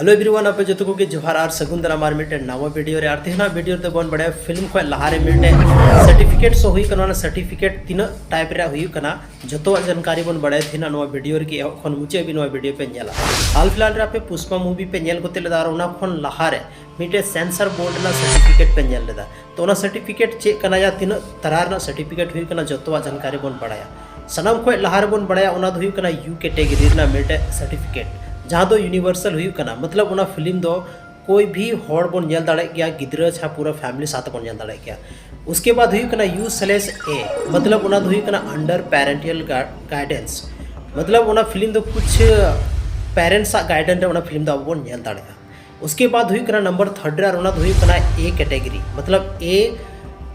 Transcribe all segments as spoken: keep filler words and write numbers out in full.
Hello everyone, ᱟᱯᱮ ᱡᱚᱛᱚ ᱠᱚᱜᱮ ᱡᱚᱦᱟᱨ ᱟᱨ ᱥᱟᱹᱜᱩᱱ ᱫᱟᱨᱟᱢ ᱟᱨ ᱢᱤᱫᱴᱮᱱ ᱱᱟᱣᱟ ᱵᱷᱤᱰᱤᱭᱳ ᱨᱮ᱾ ᱟᱨ ᱛᱮᱦᱮᱧᱟᱜ ᱵᱷᱤᱰᱤᱭᱳ ᱨᱮᱫᱚ ᱵᱚᱱ ᱵᱟᱲᱟᱭᱟ ᱯᱷᱤᱞᱢ ᱠᱷᱚᱱ ᱞᱟᱦᱟᱨᱮ ᱢᱤᱫᱴᱮᱱ ᱥᱟᱨᱴᱤᱯᱷᱤᱠᱮᱴ ᱥᱳ ᱦᱩᱭᱩᱜ ᱠᱟᱱᱟ, ᱚᱱᱟ ᱥᱟᱨᱴᱤᱯᱷᱤᱠᱮᱴ ᱛᱤᱱᱟᱹᱜ ᱴᱟᱭᱤᱯ ᱨᱮᱭᱟᱜ ᱦᱩᱭᱩᱜ ᱠᱟᱱᱟ, ᱡᱚᱛᱚᱣᱟᱜ ᱡᱟᱱᱠᱟᱨᱤ ᱵᱚᱱ ᱵᱟᱲᱟᱭᱟ ᱛᱮᱦᱮᱧᱟᱜ ᱱᱚᱣᱟ ᱵᱷᱤᱰᱤᱭᱳ ᱨᱮᱜᱮ᱾ ᱮᱦᱚᱵ ᱠᱷᱚᱱ ᱢᱩᱪᱟᱹᱫ ᱦᱟᱹᱵᱤᱡ ᱱᱚᱣᱟ ᱵᱷᱤᱰᱤᱭᱳ ᱯᱮ ᱧᱮᱞᱟ᱾ ᱦᱟᱞ ᱯᱷᱤᱞᱦᱟᱞ ᱨᱮ ᱟᱯᱮ ᱯᱩᱥᱯᱟ ᱢᱩᱵᱷᱤ ᱯᱮ ᱧᱮᱞ ᱠᱚᱛᱮ ᱞᱮᱫᱟ ᱟᱨ ᱚᱱᱟ ᱠᱷᱚᱱ ᱞᱟᱦᱟᱨᱮ ᱢᱤᱫᱴᱮᱱ ᱥᱮᱱᱥᱟᱨ ᱵᱳᱨᱰ ᱨᱮᱱᱟᱜ ᱥᱟᱨᱴᱤᱯᱷᱤᱠᱮᱴ ᱯᱮ ᱧᱮᱞ ᱞᱮᱫᱟ᱾ ᱛᱚ ᱚᱱᱟ ᱥᱟᱨᱴᱤᱯᱷᱤᱠᱮᱴ ᱪᱮᱫ ᱠᱟᱱᱟ ᱭᱟ, ᱛᱤᱱᱟᱹᱜ ᱛᱟᱨᱟ ᱨᱮᱱᱟᱜ ᱥᱟᱨᱴᱤᱯᱷᱤᱠᱮᱴ ᱦᱩᱭᱩᱜ ᱠᱟᱱᱟ, ᱡᱚᱛᱚᱣᱟᱜ ᱡᱟᱱᱠᱟᱨᱤ ᱵᱚᱱ ᱵᱟᱲᱟᱭᱟ᱾ ᱥᱟᱱᱟᱢ ᱠᱷᱚᱱ ᱞᱟᱦᱟ ᱨᱮᱵᱚᱱ ᱵᱟᱲᱟᱭᱟ ᱚᱱᱟ ᱫᱚ ᱦᱩᱭᱩᱜ ᱠᱟᱱᱟ ᱭᱩ ᱠᱮᱴᱮᱜᱚᱨᱤ ᱨᱮᱱᱟᱜ ᱢᱤᱫᱴᱮᱱ ᱥᱟᱨᱴᱤᱯᱷᱤᱠᱮᱴ, ᱡᱟᱦᱟᱸ ᱫᱚ ᱭᱩᱱᱤᱵᱷᱟᱨᱥᱟᱞ ᱦᱩᱭᱩᱜ ᱠᱟᱱᱟ, ᱢᱚᱛᱞᱚᱵ ᱚᱱᱟ ᱯᱷᱤᱞᱢ ᱫᱚ ᱠᱳᱭ ᱵᱷᱤ ᱦᱚᱲ ᱵᱚᱱ ᱧᱮᱞ ᱫᱟᱲᱮᱭᱟᱜ ᱜᱮᱭᱟ, ᱜᱤᱫᱽᱨᱟᱹ ᱪᱷᱟ ᱯᱩᱨᱟᱹ ᱯᱷᱮᱢᱤᱞᱤ ᱥᱟᱛᱮ ᱵᱚᱱ ᱧᱮᱞ ᱫᱟᱲᱮᱭᱟᱜ ᱜᱮᱭᱟ᱾ ᱩᱥᱠᱮ ᱵᱟᱫ ᱦᱩᱭᱩᱜ ᱠᱟᱱᱟ ᱭᱩ ᱥᱞᱮᱥ ᱮ, ᱢᱚᱛᱞᱚᱵ ᱚᱱᱟ ᱫᱚ ᱦᱩᱭᱩᱜ ᱠᱟᱱᱟ under parental guidance, ᱢᱚᱛᱞᱚᱵ ᱚᱱᱟ ᱯᱷᱤᱞᱢ ᱫᱚ ᱠᱩᱪᱷ ᱯᱮᱨᱮᱱᱴᱥ ᱟᱜ ᱜᱟᱭᱤᱰᱮᱱᱥ ᱨᱮ ᱚᱱᱟ ᱯᱷᱤᱞᱢ ᱫᱚ ᱟᱵᱚ ᱵᱚᱱ ᱧᱮᱞ ᱫᱟᱲᱮᱭᱟᱜᱼᱟ᱾ ᱩᱥᱠᱮ ᱵᱟᱫ ᱦᱩᱭᱩᱜ ᱠᱟᱱᱟ ᱱᱟᱢᱵᱟᱨ ᱛᱷᱟᱨᱰ ᱨᱮ, ᱟᱨ ᱚᱱᱟ ᱫᱚ ᱦᱩᱭᱩᱜ ᱠᱟᱱᱟ ᱮ ᱠᱮᱴᱮᱜᱚᱨᱤ, ᱢᱚᱛᱞᱚᱵ ᱮ,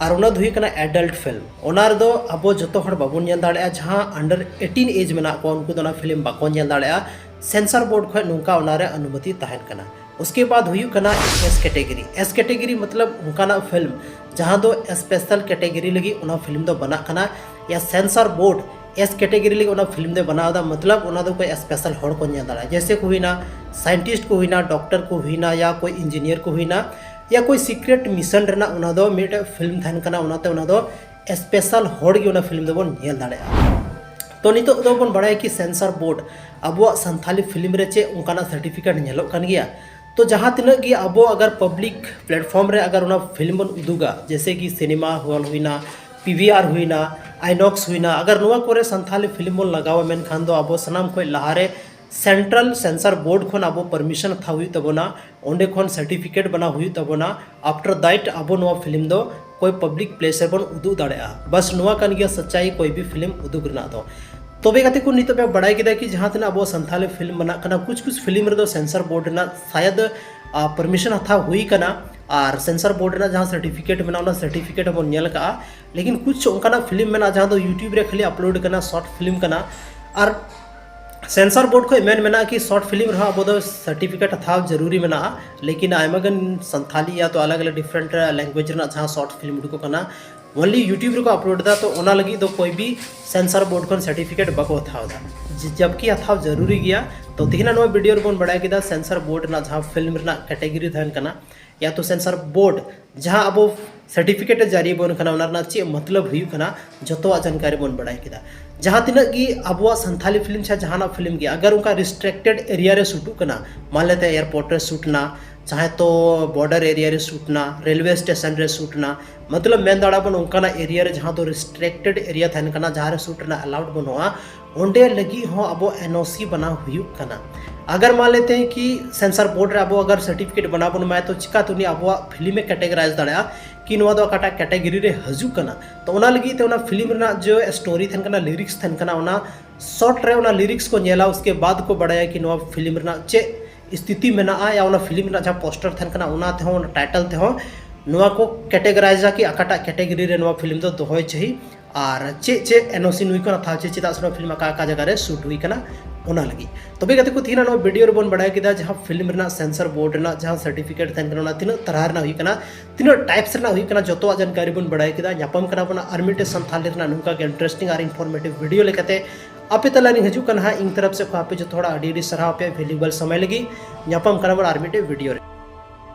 ᱟᱨ ᱚᱱᱟ ᱫᱚ ᱦᱩᱭᱩᱜ ᱠᱟᱱᱟ ᱮᱰᱟᱞᱴ ᱯᱷᱤᱞᱢ᱾ ᱚᱱᱟ ᱨᱮᱫᱚ ᱟᱵᱚ ᱡᱚᱛᱚ ᱦᱚᱲ ᱵᱟᱵᱚᱱ ᱧᱮᱞ ᱫᱟᱲᱮᱭᱟᱜᱼᱟ, ᱡᱟᱦᱟᱸ under eighteen age ᱢᱮᱱᱟᱜ ᱠᱚᱣᱟ ᱩᱱᱠᱩ ᱫᱚ ᱚᱱᱟ ᱯᱷᱤᱞᱢ ᱵᱟᱠᱚ ᱧᱮᱞ ᱫᱟᱲᱮᱭᱟᱜᱼᱟ᱾ ᱥᱮᱱᱥᱟᱨ ᱵᱳᱨᱰ ᱠᱷᱚᱱ ᱱᱚᱝᱠᱟ ᱚᱱᱟᱨᱮ ᱚᱱᱩᱢᱚᱛᱤ ᱛᱟᱦᱮᱱ ᱠᱟᱱᱟ᱾ ᱩᱥᱠᱮ ᱵᱟᱫ ᱦᱩᱭᱩᱜ ᱠᱟᱱᱟ ᱮᱥ ᱠᱮᱴᱮᱜᱚᱨᱤ᱾ ᱮᱥ ᱠᱮᱴᱮᱜᱚᱨᱤ ᱢᱚᱛᱞᱚᱵ ᱚᱱᱠᱟᱱᱟᱜ ᱯᱷᱤᱞᱢ ᱡᱟᱦᱟᱸ ᱫᱚ ᱥᱯᱮᱥᱟᱞ ᱠᱮᱴᱮᱜᱚᱨᱤ ᱞᱟᱹᱜᱤᱫ ᱚᱱᱟ ᱯᱷᱤᱞᱢ ᱫᱚ ᱵᱮᱱᱟᱜ ᱠᱟᱱᱟ, ᱭᱟ ᱥᱮᱱᱥᱟᱨ ᱵᱳᱨᱰ ᱮᱥ ᱠᱮᱴᱮᱜᱚᱨᱤ ᱞᱟᱹᱜᱤᱫ ᱚᱱᱟ ᱯᱷᱤᱞᱢ ᱫᱚ ᱵᱮᱱᱟᱣ ᱮᱫᱟ, ᱢᱚᱛᱞᱚᱵ ᱚᱱᱟ ᱫᱚ ᱠᱚᱭ ᱥᱯᱮᱥᱟᱞ ᱦᱚᱲ ᱠᱚ ᱧᱮᱞ ᱫᱟᱲᱮᱭᱟᱜᱼᱟ, ᱡᱮᱭᱥᱮ ᱠᱚ ᱦᱩᱭᱱᱟ ᱥᱟᱭᱮᱱᱴᱤᱥᱴ ᱠᱚ ᱦᱩᱭᱱᱟ, ᱰᱚᱠᱴᱚᱨ ᱠᱚ ᱦᱩᱭᱱᱟ, ᱭᱟ ᱠᱚᱭ ᱤᱧᱡᱤᱱᱤᱭᱟᱨ ᱠᱚ ᱦᱩᱭᱱᱟ, ᱭᱟ ᱠᱚᱭ ᱥᱤᱠᱨᱮᱴ ᱢᱤᱥᱚᱱ ᱨᱮᱱᱟᱜ ᱚᱱᱟ ᱫᱚ ᱢᱤᱫᱴᱮᱡ ᱯᱷᱤᱞᱢ ᱛᱟᱦᱮᱱ ᱠᱟᱱᱟ, ᱚᱱᱟᱛᱮ ᱚᱱᱟ ᱫᱚ ᱥᱯᱮᱥᱟᱞ ᱦᱚᱲ ᱜᱮ ᱚᱱᱟ ᱯᱷᱤᱞᱢ ᱫᱚᱵᱚᱱ ᱧᱮᱞ ᱫᱟᱲᱮᱭᱟᱜᱼᱟ᱾ ᱛᱚ ᱱᱤᱛᱚᱜ ᱫᱚᱵᱚᱱ ᱵᱟᱲᱟᱭᱟ ᱠᱤ ᱥᱮᱱᱥᱟᱨ ᱵᱳᱨᱰ ᱟᱵᱚᱣᱟᱜ ᱥᱟᱱᱛᱷᱟᱞᱤ ᱯᱷᱤᱞᱢ ᱨᱮ ᱪᱮᱫ ᱚᱱᱠᱟᱱᱟᱜ ᱥᱟᱨᱴᱤᱯᱷᱤᱠᱮᱴ ᱧᱮᱞᱚᱜ ᱠᱟᱱ ᱜᱮᱭᱟ᱾ ᱛᱚ ᱡᱟᱦᱟᱸ ᱛᱤᱱᱟᱹᱜ ᱜᱮ ᱟᱵᱚ ᱟᱜᱟᱨ ᱯᱟᱵᱽᱞᱤᱠ ᱯᱞᱮᱴᱯᱷᱚᱨᱢ ᱨᱮ ᱟᱜᱟᱨ ᱚᱱᱟ ᱯᱷᱤᱞᱢ ᱵᱚᱱ ᱩᱫᱩᱜᱟ, ᱡᱮᱭᱥᱮ ᱠᱤ ᱥᱤᱱᱮᱢᱟ ᱦᱚᱞ ᱦᱩᱭᱱᱟ, ᱯᱤ ᱵᱷᱤ ᱟᱨ ᱦᱩᱭᱱᱟ, ᱟᱭᱱᱚᱠᱥ ᱦᱩᱭᱱᱟ, ᱟᱜᱟᱨ ᱱᱚᱣᱟ ᱠᱚᱨᱮ ᱥᱟᱱᱛᱷᱟᱞᱤ ᱯᱷᱤᱞᱢ ᱵᱚᱱ ᱞᱟᱜᱟᱣᱟ, ᱢᱮᱱᱠᱷᱟᱱ ᱫᱚ ᱟᱵᱚ ᱥᱟᱱᱟᱢ ᱠᱷᱚᱱ ᱞᱟᱦᱟᱨᱮ ᱥᱮᱱᱴᱨᱟᱞ ᱥᱮᱱᱥᱟᱨ ᱵᱳᱨᱰ ᱠᱷᱚᱱ ᱟᱵᱚ ᱯᱟᱨᱢᱤᱥᱚᱱ ᱦᱟᱛᱟᱣ ᱦᱩᱭᱩᱜ ᱛᱟᱵᱚᱱᱟ, ᱚᱸᱰᱮ ᱠᱷᱚᱱ ᱥᱟᱨᱴᱤᱯᱷᱤᱠᱮᱴ ᱵᱮᱱᱟᱣ ᱦᱩᱭᱩᱜ ᱛᱟᱵᱚᱱᱟ᱾ ᱟᱯᱷᱴᱟᱨ ᱫᱟᱴ ᱟᱵᱚ ᱱᱚᱣᱟ ᱯᱷᱤᱞᱢ ᱫᱚ ᱠᱚᱭ ᱯᱟᱵᱽᱞᱤᱠ ᱯᱞᱮᱥ ᱨᱮᱵᱚᱱ ᱩᱫᱩᱜ ᱫᱟᱲᱮᱭᱟᱜᱼᱟ᱾ ᱵᱟᱥ ᱱᱚᱣᱟ ᱠᱟᱱ ᱜᱮᱭᱟ ᱥᱟᱪᱟᱭ ᱠᱚᱭ ᱵᱷᱤ ᱯᱷᱤᱞᱢ ᱩᱫᱩᱜ ᱨᱮᱱᱟᱜ ᱫᱚ᱾ ᱛᱚᱵᱮ ᱜᱟᱛᱮ ᱠᱚ, ᱱᱤᱛᱚᱜ ᱯᱮ ᱵᱟᱲᱟᱭ ᱠᱮᱫᱟ ᱠᱤ ᱡᱟᱦᱟᱸ ᱛᱤᱱᱟᱹᱜ ᱟᱵᱚ ᱥᱟᱱᱛᱷᱟᱞᱤ ᱯᱷᱤᱞᱢ ᱢᱮᱱᱟᱜ ᱠᱟᱱᱟ, ᱠᱩᱪ ᱠᱩᱪ ᱯᱷᱤᱞᱢ ᱨᱮᱫᱚ ᱥᱮᱱᱥᱟᱨ ᱵᱳᱨᱰ ᱨᱮᱱᱟᱜ ᱥᱟᱭᱟᱫ ᱯᱟᱨᱢᱤᱥᱚᱱ ᱦᱟᱛᱟᱣ ᱦᱩᱭ ᱠᱟᱱᱟ, ᱟᱨ ᱥᱮᱱᱥᱟᱨ ᱵᱳᱨᱰ ᱨᱮᱱᱟᱜ ᱡᱟᱦᱟᱸ ᱥᱟᱨᱴᱤᱯᱷᱤᱠᱮᱴ ᱢᱮᱱᱟᱜᱼᱟ, ᱚᱱᱟ ᱥᱟᱨᱴᱤᱯᱷᱤᱠᱮᱴ ᱦᱚᱸᱵᱚᱱ ᱧᱮᱞ ᱠᱟᱜᱼᱟ᱾ ᱞᱮᱠᱤᱱ ᱠᱩᱪ ᱚᱱᱠᱟᱱᱟᱜ ᱯᱷᱤᱞᱢ ᱢᱮᱱᱟᱜᱼᱟ ᱡᱟᱦᱟᱸ ᱫᱚ ᱭᱩᱴᱤᱭᱩᱵᱽ ᱨᱮ ᱠᱷᱟᱹᱞᱤ ᱟᱯᱞᱳᱰ ᱠᱟᱱᱟ, ᱥᱚᱨᱴ ᱯᱷᱤᱞᱢ ᱠᱟᱱᱟ, ᱟᱨ ᱥᱮᱱᱥᱟᱨ ᱵᱳᱨᱰ ᱠᱷᱚᱱ ᱢᱮᱱ ᱢᱮᱱᱟᱜᱼᱟ ᱠᱤ ᱥᱚᱨᱴ ᱯᱷᱤᱞᱢ ᱨᱮᱦᱚᱸ ᱟᱵᱚ ᱫᱚ ᱥᱟᱨᱴᱤᱯᱷᱤᱠᱮᱴ ᱦᱟᱛᱟᱣ ᱡᱟᱹᱨᱩᱨᱤ ᱢᱮᱱᱟᱜᱼᱟ᱾ ᱞᱮᱠᱤᱱ ᱟᱭᱢᱟ ᱜᱟᱱ ᱥᱟᱱᱛᱷᱟᱞᱤ ᱭᱟ ᱛᱚ ᱟᱞᱟᱜᱽ ᱟᱞᱟᱜᱽ ᱰᱤᱯᱷᱟᱨᱮᱱᱴ ᱞᱮᱝᱜᱩᱭᱮᱡᱽ ᱨᱮᱱᱟᱜ ᱡᱟᱦᱟᱸ ᱥᱚᱨᱴ ᱯᱷᱤᱞᱢ ᱩᱰᱩᱠᱚᱜ ᱠᱟᱱᱟ, ᱚᱱᱞᱤ ᱭᱩᱴᱤᱭᱩᱵᱽ ᱨᱮᱠᱚ ᱟᱯᱞᱳᱰ ᱮᱫᱟ, ᱛᱚ ᱚᱱᱟ ᱞᱟᱹᱜᱤᱫ ᱫᱚ ᱠᱚᱭ ᱵᱷᱤ ᱥᱮᱱᱥᱟᱨ ᱵᱳᱨᱰ ᱠᱷᱚᱱ ᱥᱟᱨᱴᱤᱯᱷᱤᱠᱮᱴ ᱵᱟᱠᱚ ᱦᱟᱛᱟᱣ ᱮᱫᱟ, ᱡᱮ- ᱡᱟᱵᱠᱤ ᱦᱟᱛᱟᱣ ᱡᱟᱹᱨᱩᱨᱤ ᱜᱮᱭᱟ᱾ ᱛᱚ ᱛᱮᱦᱮᱧᱟᱜ ᱱᱚᱣᱟ ᱵᱷᱤᱰᱤᱭᱳ ᱨᱮᱵᱚᱱ ᱵᱟᱲᱟᱭ ᱠᱮᱫᱟ ᱥᱮᱱᱥᱟᱨ ᱵᱳᱨᱰ ᱨᱮᱱᱟᱜ ᱡᱟᱦᱟᱸ ᱯᱷᱤᱞᱢ ᱨᱮᱱᱟᱜ ᱠᱮᱴᱮᱜᱚᱨᱤ ᱛᱟᱦᱮᱱ ᱠᱟᱱᱟ, ᱭᱟ ᱛᱚ ᱥᱮᱱᱥᱟᱨ ᱵᱳᱨᱰ ᱡᱟᱦᱟᱸ ᱟᱵᱚ ᱥᱟᱨᱴᱤᱯᱷᱤᱠᱮᱴ ᱮ ᱡᱟᱹᱨᱤ ᱟᱵᱚᱱ ᱠᱟᱱᱟ, ᱚᱱᱟ ᱨᱮᱱᱟᱜ ᱪᱮᱫ ᱢᱚᱛᱞᱚᱵ ᱦᱩᱭᱩᱜ ᱠᱟᱱᱟ, ᱡᱚᱛᱚᱣᱟᱜ ᱡᱟᱱᱠᱟᱨᱤ ᱵᱚᱱ ᱵᱟᱲᱟᱭ ᱠᱮᱫᱟ᱾ ᱡᱟᱦᱟᱸ ᱛᱤᱱᱟᱹᱜ ᱜᱮ ᱟᱵᱚᱣᱟᱜ ᱥᱟᱱᱛᱷᱟᱞᱤ ᱯᱷᱤᱞᱢ ᱪᱷᱟ ᱡᱟᱦᱟᱱᱟᱜ ᱯᱷᱤᱞᱢ ᱜᱮ, ᱟᱜᱟᱨ ᱚᱱᱠᱟ ᱨᱤᱥᱴᱨᱤᱠᱴᱮᱰ ᱮᱨᱤᱭᱟ ᱨᱮ ᱥᱩᱴᱩᱜ ᱠᱟᱱᱟ, ᱢᱟᱱ ᱞᱮᱛᱮ ᱮᱭᱟᱨᱯᱳᱨᱴ ᱨᱮ ᱥᱩᱴ ᱮᱱᱟ, ᱪᱟᱦᱮ ᱛᱚ ᱵᱚᱨᱰᱟᱨ ᱮᱨᱤᱭᱟ ᱨᱮ ᱥᱩᱴ ᱮᱱᱟ, ᱨᱮᱞᱣᱮ ᱥᱴᱮᱥᱚᱱ ᱨᱮ ᱥᱩᱴ ᱮᱱᱟ, ᱢᱚᱛᱞᱚᱵ ᱢᱮᱱ ᱫᱟᱲᱮᱭᱟᱜᱼᱟ ᱵᱚᱱ ᱚᱱᱠᱟᱱᱟᱜ ᱮᱨᱤᱭᱟ ᱨᱮ ᱡᱟᱦᱟᱸ ᱫᱚ ᱨᱤᱥᱴᱨᱤᱠᱴᱮᱰ ᱮᱨᱤᱭᱟ ᱛᱟᱦᱮᱱ ᱠᱟᱱᱟ, ᱡᱟᱦᱟᱸ ᱨᱮ ᱥᱩᱴ ᱨᱮᱱᱟᱜ ᱮᱞᱟᱣᱰ ᱵᱟᱹᱱᱩᱜᱼᱟ, ᱚᱸᱰᱮ ᱞᱟᱹᱜᱤᱫ ᱦᱚᱸ ᱟᱵᱚ ᱮᱱ ᱳ ᱥᱤ ᱵᱮᱱᱟᱣ ᱦᱩᱭᱩᱜ ᱠᱟᱱᱟ᱾ ᱟᱜᱟᱨ ᱢᱟᱱ ᱞᱮᱛᱮ ᱦᱮᱸ ᱠᱤ ᱥᱮᱱᱥᱟᱨ ᱵᱳᱨᱰ ᱨᱮ ᱟᱵᱚ ᱟᱜᱟᱨ ᱥᱟᱨᱴᱤᱯᱷᱤᱠᱮᱴ ᱵᱮᱱᱟᱣ ᱵᱚᱱ ᱮᱢᱟᱭᱟ, ᱛᱚ ᱪᱤᱠᱟᱹᱛᱮ ᱩᱱᱤ ᱟᱵᱚᱣᱟᱜ ᱯᱷᱤᱞᱢ ᱮ ᱠᱮᱴᱮᱜᱚᱨᱟᱭᱤᱡᱽ ᱫᱟᱲᱮᱭᱟᱜᱼᱟ ᱠᱤ ᱱᱚᱣᱟ ᱫᱚ ᱚᱠᱟᱴᱟᱜ ᱠᱮᱴᱮᱜᱚᱨᱤ ᱨᱮ ᱦᱤᱡᱩᱜ ᱠᱟᱱᱟ? ᱛᱚ ᱚᱱᱟ ᱞᱟᱹᱜᱤᱫ ᱛᱮ ᱚᱱᱟ ᱯᱷᱤᱞᱢ ᱨᱮᱱᱟᱜ ᱡᱮ ᱥᱴᱳᱨᱤ ᱛᱟᱦᱮᱱ ᱠᱟᱱᱟ, ᱞᱤᱨᱤᱠᱥ ᱛᱟᱦᱮᱱ ᱠᱟᱱᱟ, ᱚᱱᱟ ᱥᱚᱨᱴ ᱨᱮ ᱚᱱᱟ ᱞᱤᱨᱤᱠᱥ ᱠᱚ ᱧᱮᱞᱟ, ᱩᱥᱠᱮ ᱵᱟᱫ ᱠᱚ ᱵᱟᱲᱟᱭᱟ ᱠᱤ ᱱᱚᱣᱟ ᱯᱷᱤᱞᱢ ᱨᱮᱱᱟᱜ ᱪᱮᱫ ᱥᱛᱷᱤᱛᱤ ᱢᱮᱱᱟᱜᱼᱟ, ᱭᱟ ᱚᱱᱟ ᱯᱷᱤᱞᱢ ᱨᱮᱱᱟᱜ ᱡᱟᱦᱟᱸ ᱯᱳᱥᱴᱟᱨ ᱛᱟᱦᱮᱱ ᱠᱟᱱᱟ, ᱚᱱᱟ ᱛᱮᱦᱚᱸ, ᱚᱱᱟ ᱴᱟᱭᱴᱮᱞ ᱛᱮᱦᱚᱸ ᱱᱚᱣᱟ ᱠᱚ ᱠᱮᱴᱮᱜᱚᱨᱟᱭᱤᱡᱟ ᱠᱤ ᱚᱠᱟᱴᱟᱜ ᱠᱮᱴᱮᱜᱚᱨᱤ ᱨᱮ ᱱᱚᱣᱟ ᱯᱷᱤᱞᱢ ᱫᱚ ᱫᱚᱦᱚᱭ ᱪᱟᱹᱦᱤ ᱟᱨ ᱪᱮᱫ ᱪᱮᱫ ᱮᱱ ᱳ ᱥᱤ ᱱᱩᱭ ᱠᱚ ᱦᱟᱛᱟᱣ ᱪᱮᱫ, ᱪᱮᱫᱟᱜ ᱥᱮ ᱱᱚᱣᱟ ᱯᱷᱤᱞᱢ ᱚᱠᱟ ᱚᱠᱟ ᱡᱟᱭᱜᱟ ᱨᱮ ᱥᱩᱴ ᱦᱩᱭ ᱠᱟᱱᱟ, ᱚᱱᱟ ᱞᱟᱹᱜᱤᱫ᱾ ᱛᱚᱵᱮ ᱜᱟᱛᱮ ᱠᱚ, ᱛᱮᱦᱮᱧ ᱱᱚᱣᱟ ᱵᱷᱤᱰᱤᱭᱳ ᱨᱮᱵᱚᱱ ᱵᱟᱲᱟᱭ ᱠᱮᱫᱟ ᱡᱟᱦᱟᱸ ᱯᱷᱤᱞᱢ ᱨᱮᱱᱟᱜ ᱥᱮᱱᱥᱟᱨ ᱵᱳᱨᱰ ᱨᱮᱱᱟᱜ ᱡᱟᱦᱟᱸ ᱥᱟᱨᱴᱤᱯᱷᱤᱠᱮᱴ ᱛᱟᱦᱮᱱ ᱠᱟᱱᱟ, ᱚᱱᱟ ᱛᱤᱱᱟᱹᱜ ᱛᱟᱨᱟ ᱨᱮᱱᱟᱜ ᱦᱩᱭᱩᱜ ᱠᱟᱱᱟ, ᱛᱤᱱᱟᱹᱜ ᱴᱟᱭᱤᱯᱥ ᱨᱮᱱᱟᱜ ᱦᱩᱭᱩᱜ ᱠᱟᱱᱟ, ᱡᱚᱛᱚᱣᱟᱜ ᱡᱟᱱᱠᱟᱨᱤ ᱵᱚᱱ ᱵᱟᱲᱟᱭ ᱠᱮᱫᱟ᱾ ᱧᱟᱯᱟᱢ ᱠᱟᱱᱟ ᱵᱚᱱ ᱟᱨ ᱢᱤᱫᱴᱮᱱ ᱥᱟᱱᱛᱷᱟᱞᱤ ᱨᱮᱱᱟᱜ ᱱᱚᱝᱠᱟ ᱜᱮ ᱤᱱᱴᱟᱨᱮᱥᱴᱤᱝ ᱟᱨ ᱤᱱᱯᱷᱚᱨᱢᱮᱴᱤᱵᱷ ᱵᱷᱤᱰᱤᱭᱳ ᱞᱮᱠᱟᱛᱮ᱾ ᱟᱯᱮ ᱛᱟᱞᱟ ᱨᱤᱧ ᱦᱤᱡᱩᱜ ᱠᱟᱱᱟ ᱦᱟᱸᱜ᱾ ᱤᱧ ᱛᱚᱨᱚᱯ ᱥᱮᱫ ᱠᱷᱚᱱ ᱟᱯᱮ ᱡᱚᱛᱚ ᱦᱚᱲᱟᱜ ᱟᱹᱰᱤ ᱟᱹᱰᱤ ᱥᱟᱨᱦᱟᱣ, ᱟᱯᱮᱭᱟᱜ ᱵᱷᱮᱞᱩᱵᱮᱞ ᱥᱚᱢᱚᱭ ᱞᱟᱹᱜᱤᱫ᱾ ᱧᱟᱯᱟᱢ ᱠᱟᱱᱟ ᱵᱚᱱ ᱟᱨ ᱢᱤᱫᱴᱮᱱ ᱵᱷᱤᱰᱤᱭᱳ ᱨᱮ᱾